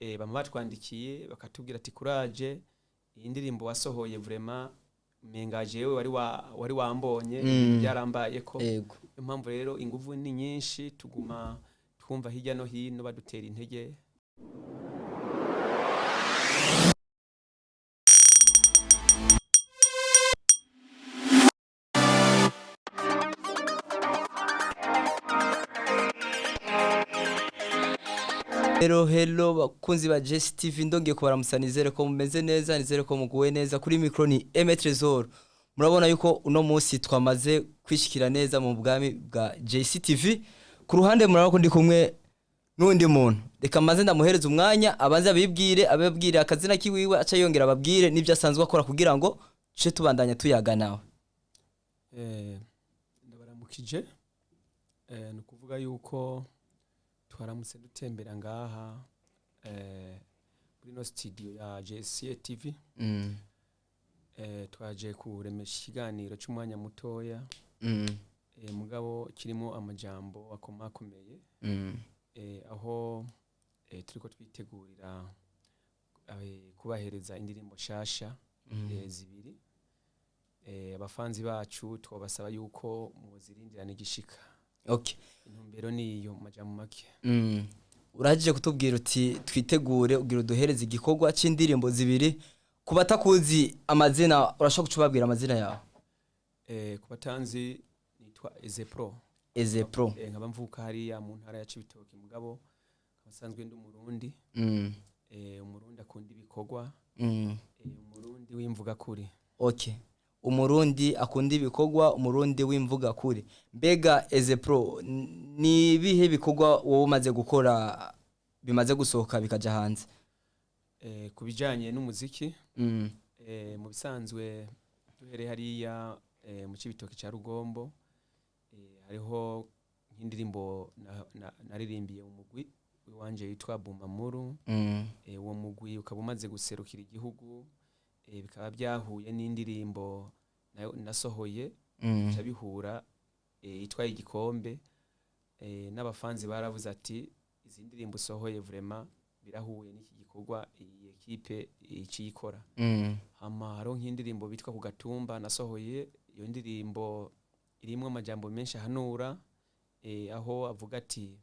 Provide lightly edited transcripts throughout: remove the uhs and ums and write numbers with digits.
Bama batwandikiye bakatubwira ati kuraje, iyi ndirimbo wasohoye vraiment umenga jewe wari wambonye, byarambayeko. Niyo mpamvu rero inguvu ni nyinshi, tuguma twumva hirya no hino badutera intege. Hello hello bakunzi ba Jesse TV, ndongeye kubaramutsa, nizere ko mumeze neza, nizere ko muguwe neza. Kuri micro ni Aime Tresor. Murabona yuko uno munsi twamaze kwishikira neza mu bwami bwa JCTV. Ku ruhande murabona ko ndi kumwe n'undi muntu. Reka maze ndamuhereza umwanya abanze abibwire, ababwire akazina kiwiwe, aca yongera ababwire n'ibyo asanzwe akora kugira ngo tuce tubandanya tuyaga nawe. Ndabaramukije. Ni ukuvuga yuko twaramutse dutembera ngaha muri no studio ya JCA TV. Twaje kuremesha ikiganiro cy'umwanya mutoya, mugabo kirimo amajambo akomakomeye, aho turiko twitegurira kubahereza indirimbo nshasha zibiri. Abafanzi bacu twabasaba yuko muzirindirana igishika. Intumbero niyo mu majambo make. Urahagije kutubwira uti twitegure, ugira uduhereze igikorwa c'indirimbo zibiri. Ku batakuzi amazina, urashobora guca ubabwira amazina yawe? Ku batanzi nitwa Ezepro. Eze Pro. Nkaba mvuka hariya mu ntara ya Cibitoke, mugabo nkaba nsanzwe ndi Umurundi. Umurundi akunda ibikorwa, Umurundi w'imvuga kuri. Okay. Umurundi akunda ibikorwa, Umurundi w'imvuga kuri. Mbega Eze Pro, ni ibihe bikorwa wowe umaze gukora bimaze gusohoka bikaja hanze? Ku bijanye n'umuziki, mu bisanzwe duhereye hariya mu Cibitoke ca Rugombo, hariho nk'indirimbo naririmbiye mu mugwi w'iwanje witwa Bumamuru. Uwo mugwi ukaba umaze guserukira igihugu, bikaba byahuye n'indirimbo nayo nasohoye, bica bihura, itwaye igikombe, n'abafanzi baravuze ati izi ndirimbo usohoye vraiment birahuye n'iki gikorwa iyi ekipe iciyikora. Hama hariho nk'indirimbo bitwa ku gatumba nasohoye. Iyo ndirimbo irimwo amajambo menshi ahanura, aho avuga ati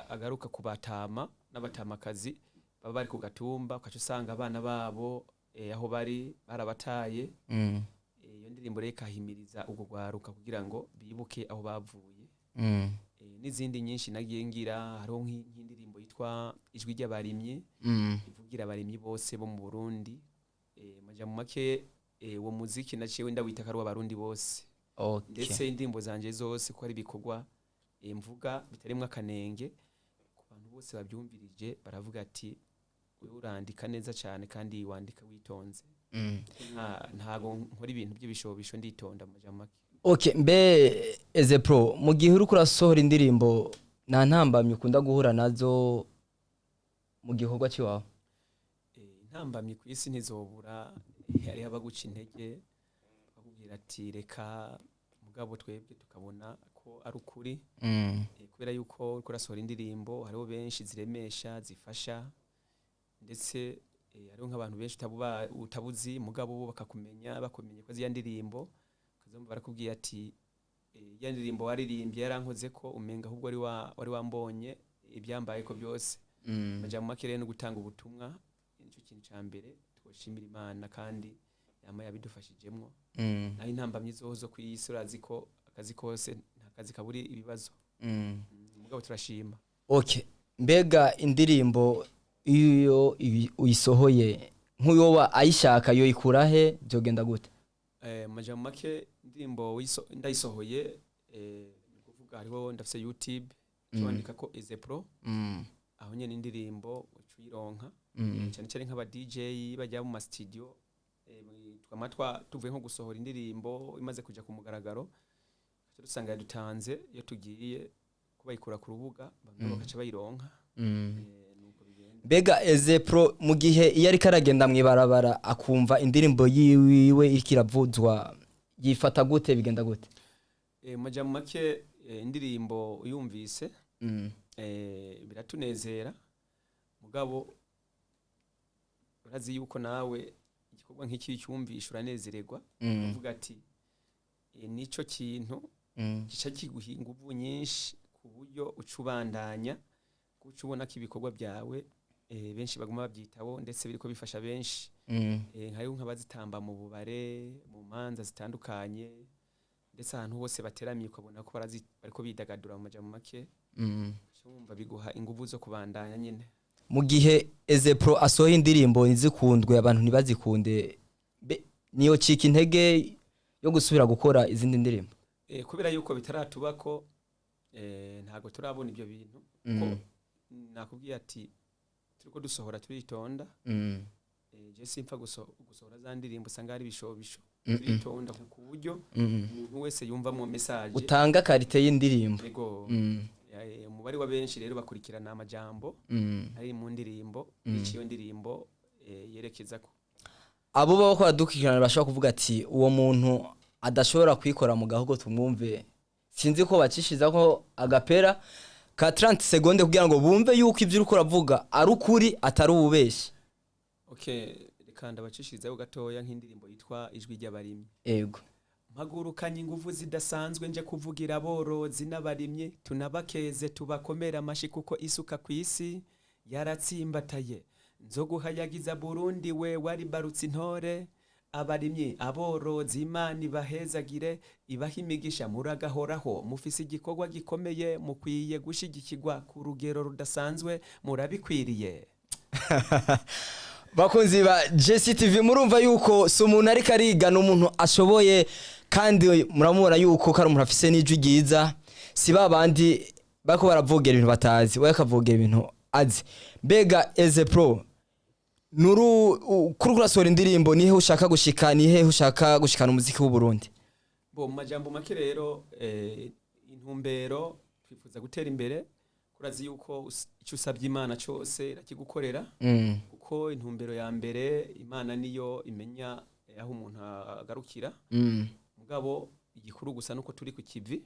agaruka ku batama n'abatamakazi baba bari ku gatumba, ukaca usanga abana babo aho bari barabataye. Iyo ndirimbo rero ikahimiriza urwo rwaruka kugira ngo bibuke aho bavuye. N'izindi nyinshi nagiye ngira, hariho nk'indirimbo yitwa Ijwi ry'abarimyi, ivugira abarimyi bose bo mu Burundi. Majambo make, uwo muziki naciye ndawita ko ari uw'Abarundi bose. Ndetse indirimbo zanje zose ko ari ibikorwa mvuga bitarimwo akanenge, ku bantu bose babyumvirije baravuga ati wewe urandika neza cyane kandi wandika witonze. Ntago nkora ibintu by'ibishobisho, nditonda mu majambo make. Okay, mbe Eze Pro, mu gihe uriko urasohora indirimbo nta ntambamyi ukunda guhura nazo mu gikorwa ciwawe? Intambamyi ku isi ntizobura. Hariho abaguca intege bakakubwira ati reka, mugabo twebwe tukabona ko ari ukuri. Kubera yuko uriko urasohora indirimbo hariho benshi ziremesha, zifasha, ndetse hariho nk'abantu benshi utabuzi, mugabo bo bakakumenya, bakumenye ko ziya ndirimbo, ukazumva barakubwiye ati ya ndirimbo waririmbye yarankoze ko umenga ahubwo wari wambonye ibyambaye ko byose. Majambo make rero no gutanga ubutumwa nicyo kintu ca mbere twoshimira Imana kandi yama yabidufashijemwo. Naho intambamyi zozo ku isi, urazi ko akazi kose nta kazi kaburi ibibazo. Mugabo turashima. Okay. Mbega indirimbo iyo uyisohoye, nk'uyoba ayishaka yoyikura he, byogenda gute? Majambo make, indirimbo ndayisohoye, ni ukuvuga hariho ndafise YouTube, wandika ko Eze Pro, aho nyene indirimbo uca uyironka. Cyane cyane nk'aba DJ bajya mu ma studio, twama tuvuye nko gusohora indirimbo imaze kuja ku mugaragaro, tuca dusanga yadutanze iyo tugiye kubayikura ku rubuga, bamwe bakaca bayironka. Nuko bigenda. Mbega Eze Pro, mu gihe iyo ariko aragenda mw'ibarabara akumva indirimbo yiwiwe iriko iravuzwa, yifata gute, bigenda gute? Majambo make, indirimbo uyumvise, biratunezera. Mugabo urazi yuko nawe igikorwa nk'iki cyumvisha uranezererwa, uvuga ati nico kintu gica kiguha inguvu nyinshi ku buryo uca ubandanya, uca ubona ko ibikorwa byawe benshi baguma babyitaho, ndetse biriko bifasha benshi. Hariho nk'abazitamba mu bubare, mu manza zitandukanye, ndetse ahantu hose bateramiye ukabona ko bariko bidagadura mu majambo make. Wumva biguha inguvu zo kubandanya nyine. Mu gihe Ezepro asohoye indirimbo ntizikundwe, abantu ntibazikunde, niyo cika intege yo gusubira gukora izindi ndirimbo? Kubera yuko bitaratubako, ntago turabona ibyo bintu, kuko nakubwiye ati turiko dusohora turitonda. Je simpfa gusohora za ndirimbo usanga ari ibishobisho. Turitonda ku buryo umuntu wese yumvamwo message, utanga qualité y'indirimbo. Ego. Umubare wa benshi rero bakurikirana amajambo ari mu ndirimbo, iciyo ndirimbo yerekeza ko. Abo baba ko badukurikirana bashobora kuvuga ati uwo muntu adashobora kuyikora mu gahugu tumwumve, sinzi ko bacishiza ko agapera ka 30 seconde kugira ngo bumve yuko ibyo uriko uravuga ari ukuri, atari ububeshi. Okay, reka ndabacishirizaho gatoya nk'indirimbo yitwa Ijwi ry'Abarimyi. Ego. Mpagurukanye inguvu zidasanzwe nje kuvugira aborozi n'abarimyi, tunabakeze tubakomera amashi kuko isuka ku isi yaratsimbataye. Nzoguhayagiza Burundi we waribarutse intore. Abarimyi, aborozi, Imana ibahezagire, ibahe imigisha, muragahoraho. Mufise igikorwa gikomeye, mukwiye gushigikirwa ku rugero rudasanzwe, murabikwiriye. Bakunzi ba JCTV, murumva yuko si umuntu ariko ariga, ni umuntu ashoboye, kandi muramubona yuko ko ari umuntu afise n'ijwi ryiza. Si ba bandi bariko baravogera ibintu batazi, we akavogera ibintu azi. Mbega Eze Pro, nuru kuri urasohora indirimbo, nihe ushaka gushika, nihe ushaka gushikana umuziki w'u Burundi? Bo, mu majambo make rero, intumbero twifuza gutera imbere. Kurazi yuko icyo usabye Imana cyose irakigukorera, kuko intumbero ya mbere Imana niyo imenya aho umuntu agarukira. Mugabo igikuru gusa nuko turi ku kivi,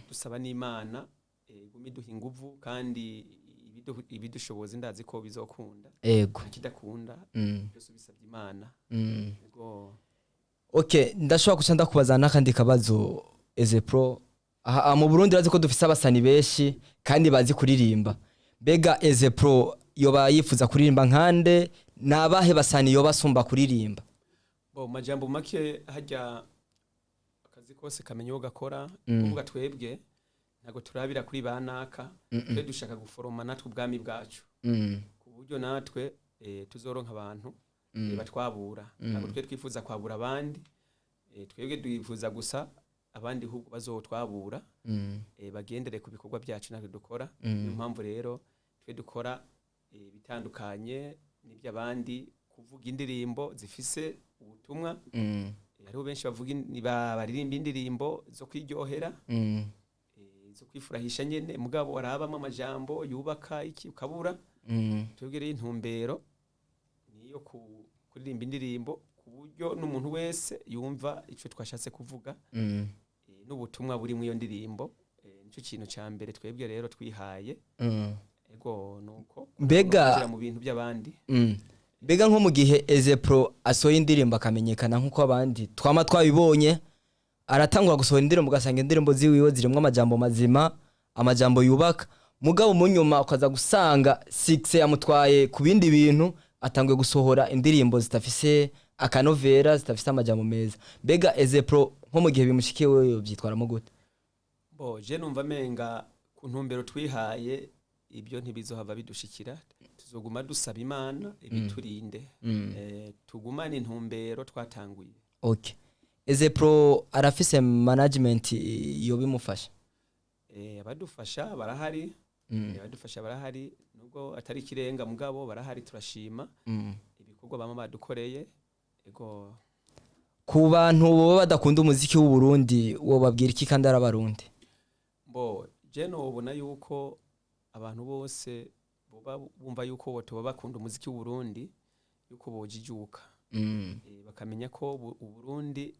dusaba n'Imana igume iduha inguvu, kandi ibidushoboza ndazi ko bizokunda. Ego. Ikidakunda byose ubisabye Imana. Ego. Okay, ndashobora guca ndakubaza n'akandi kabazo, Eze Pro. Aha mu Burundi urazi ko dufise abasani benshi kandi bazi kuririmba. Mbega Eze Pro yoba yifuza kuririmba nkande? Nabahe basani yoba asumba kuririmba? Bo, mu majambo make, hajya akazi kose kamenya uwo gakora. Kuvuga twebwe ntabwo turabira kuri banaka, twe dushaka guforoma natwe ubwami bwacu, ku buryo natwe tuzoronka abantu batwabura. Ntabwo twe twifuza kwabura abandi, twebwe twifuza gusa abandi ahubwo bazotwabura, bagendere ku bikorwa byacu natwe dukora. Niyo mpamvu rero twe dukora bitandukanye n'iby'abandi, kuvuga indirimbo zifise ubutumwa. Hariho benshi bavuga baririmba indirimbo zo kwiryohera, zo kwifurahisha nyene, mugabo arabamo amajambo yubaka iki ukabura. Twebwe rero intumbero niyo kuririmba indirimbo ku buryo n'umuntu wese yumva ico twashatse kuvuga, n'ubutumwa buri mu iyo ndirimbo. Nico kintu ca mbere twebwe rero twihaye. Ego, nuko Mbega mu bintu by'abandi. Mbega nko mu gihe Eze Pro asohoye indirimbo akamenyekana nk'uko abandi twama twabibonye, aratangura gusohora indirimbo ugasanga indirimbo ziwiwe zirimwo amajambo mazima, amajambo yubaka, mugabo mu nyuma ukaza gusanga succès yamutwaye ku bindi bintu, atanguye gusohora indirimbo zitafise akanovera, zitafise amajambo meza. Mbega Eze Pro nko mu gihe bimushikiye wewe byitwaramo gute? Bo, je numva menga ku ntumbero twihaye ibyo ntibizohava bidushikira. Tuzoguma dusaba Imana ibiturinde, tugumane intumbero twatanguye. Okay, Eze Pro arafise management yo bimufasha? Abadufasha barahari. Abadufasha barahari, nubwo atari ikirenga, mugabo barahari, turashima ibikorwa bama badukoreye. Ego. Ku bantu baba badakunda umuziki w'u Burundi, wo babwira iki kandi ari abarundi? Bo, je nobona yuko abantu bose boba bumva yuko botoba bakunda umuziki w'u Burundi, yuko bojijuka, bakamenya ko Uburundi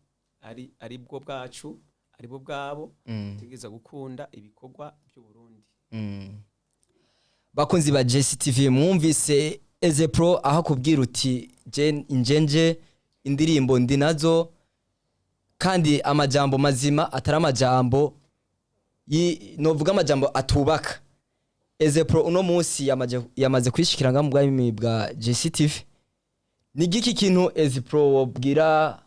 ari bwo bwacu, ari bwo bwabo, tutegereza gukunda ibikorwa by'u Burundi. Bakunzi ba JCTV, mwumvise Eze Pro aho akubwira uti je injenje indirimbo ndi nazo, kandi amajambo mazima, atari amajambo novuga amajambo atubaka. Eze Pro uno munsi yamaze kwishikira nga mu bwami bwa JCTV. Ni giki kintu Eze Pro wobwira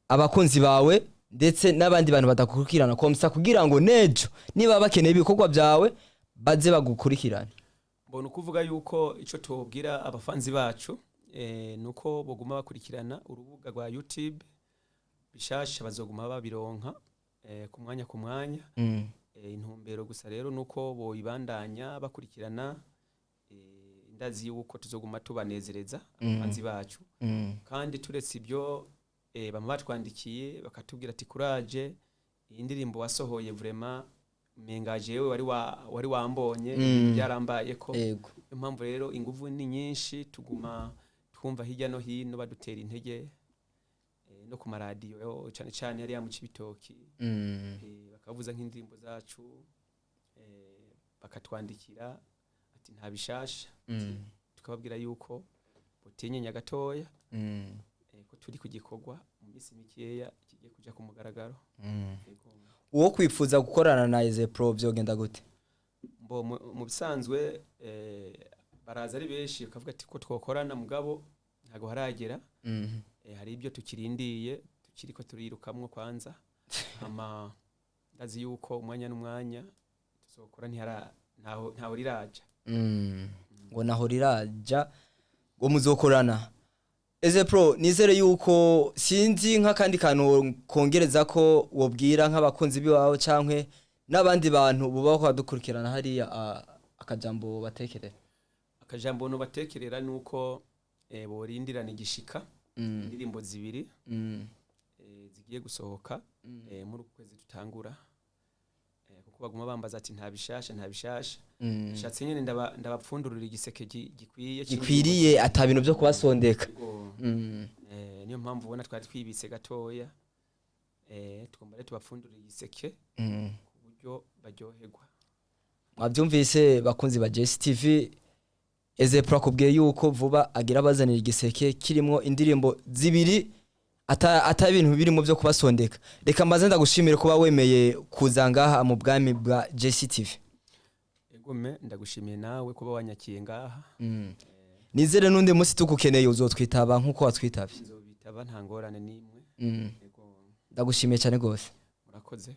abakunzi bawe ndetse n'abandi bantu badakurikirana komsa, kugira ngo nejo niba bakeneye ibikorwa byawe baze bagukurikirane? Mbona ukuvuga yuko ico tubwira abafanzi bacu nuko boguma bakurikirana urubuga rwa YouTube, bishasha bazoguma babironka ku mwanya ku mwanya. Intumbero gusa rero nuko boyibandanya bakurikirana. Ndazi yuko tuzoguma tubanezereza abafanzi bacu. Kandi turetse ibyo, bamwe batwandikiye bakatubwira ati courage, iyi ndirimbo wasohoye vraiment menga jewe wari wambonye, byarambaye ko. Niyo mpamvu rero inguvu ni nyinshi, tuguma twumva hirya no hino badutera intege, no ku maradiyo cyane cyane hariya mu Cibitoki, bakavuza nk'indirimbo zacu, bakatwandikira ati nta bishasha. Tukababwira yuko botinyenya gatoya, ko turi ku gikorwa, mu minsi mikeya kigiye kuja ku mugaragaro. Yego. Uwo kwifuza gukorana na Eze Pro vyogenda gute? Mbo mu bisanzwe baraza ari benshi bakavuga ati ko twokorana, mugabo ntago haragera. Hari ibyo tukirindiye, tukiriko turirukamwo kwanza, hama ndazi yuko umwanya n'umwanya tuzokora, ntihara ntaho riraja. Ngo naho riraja ngo muzokorana. Eze Pro, nizere yuko sinzi nk'akandi kantu kongereza ko wobwira nk'abakunzi biwawe cankwe n'abandi bantu buba badukurikirana hariya, akajambo batekerera. Akajambo no batekerera nuko borindirana igishika indirimbo zibiri zigiye gusohoka muri uku kwezi tutangura, kuko baguma bambaza ati nta bishasha, nta bishasha. Shatse nyene ndabapfundurira igiseke gikwiye. Gikwiriye, ata bintu byo kubasondeka. Yego. Niyo mpamvu ubona twari twibitse gatoya, tugomba rero tubapfundurira igiseke ku buryo baryoherwa. Mwabyumvise bakunzi ba JCTV, Eze Pro akubwiye yuko vuba agira abazanira igiseke kirimo indirimbo zibiri, ata ibintu birimo byo kubasondeka. Reka mbaze ndagushimire kuba wemeye kuza ngaha mu bwami bwa JCTV. Egome, ndagushimiye nawe kuba wanyakiye ngaha. Nizere n'undi munsi tugukeneye uzotwitaba nk'uko watwitavye. Nzobitaba, nta ngorane n'imwe. Ego. Ndagushimiye cyane gose. Murakoze.